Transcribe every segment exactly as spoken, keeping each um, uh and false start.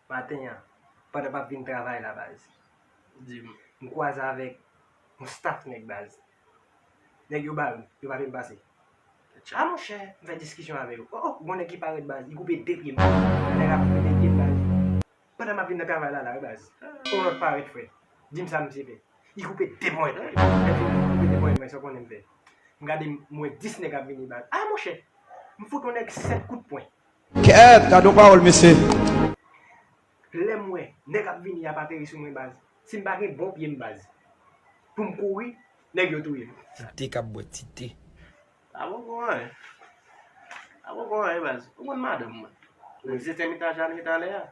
Maten an, pandan m ap vin travay la, baz, di m, m kwaze avèk yon staff nèg, baz. Nèg yo bare, yo pa vle m pase. A monchè, m fè diskisyon avè yo. O, o, gon nèg ki parèt, baz, li koupe de pye m. Nèg ap koupe de pye m, baz. Pandan m ap vin nan travay la, la, wi, baz. Yon lòt parèt, frè. Di m sa misye fè. Li koupe de ponyèt mwen. Lè fini koupe de ponyèt mwen, sa w konnen m fè. M gade, m wè dis nèg ap vini, baz. A monchè, m fout yon nèg sèt kout pwen. Kèt, gade yon pawòl, mesye. Lè m wè nèg ap vini, y ap ateri sou mwen, baz. Si m pa gen bon pye m, baz, pou m kouri, nèg yo touye m. Tite k ap bwè tite. A poko anyen. A poko anyen, baz. Ou konn madanm mwen. Nan disetyèm etaj la n rete anlè a.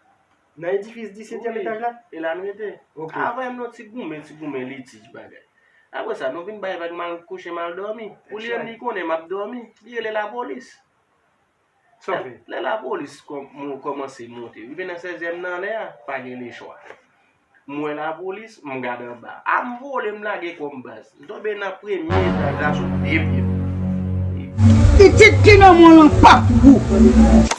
Nan edifis disetyèm etaj la? E la n rete. Ok. Avè m nan ti goumen, ti goumen litij bagay. Apre sa, nou vin bay vag, m al kouche, m al dòmi. Pou li menm, li konnen m ap dòmi. Li rele lapolis. Sa w fè? Lè lapolis kòm-, kòmanse monte, rive nan sèzyèm nan anlè a, pa gen lechwa. M wè lapolis, m gade anba. A m vole, m lage kò m, baz. M tonbe nan premye etaj la sou de pye m. Pitit ki nan mwen an pa pou ou.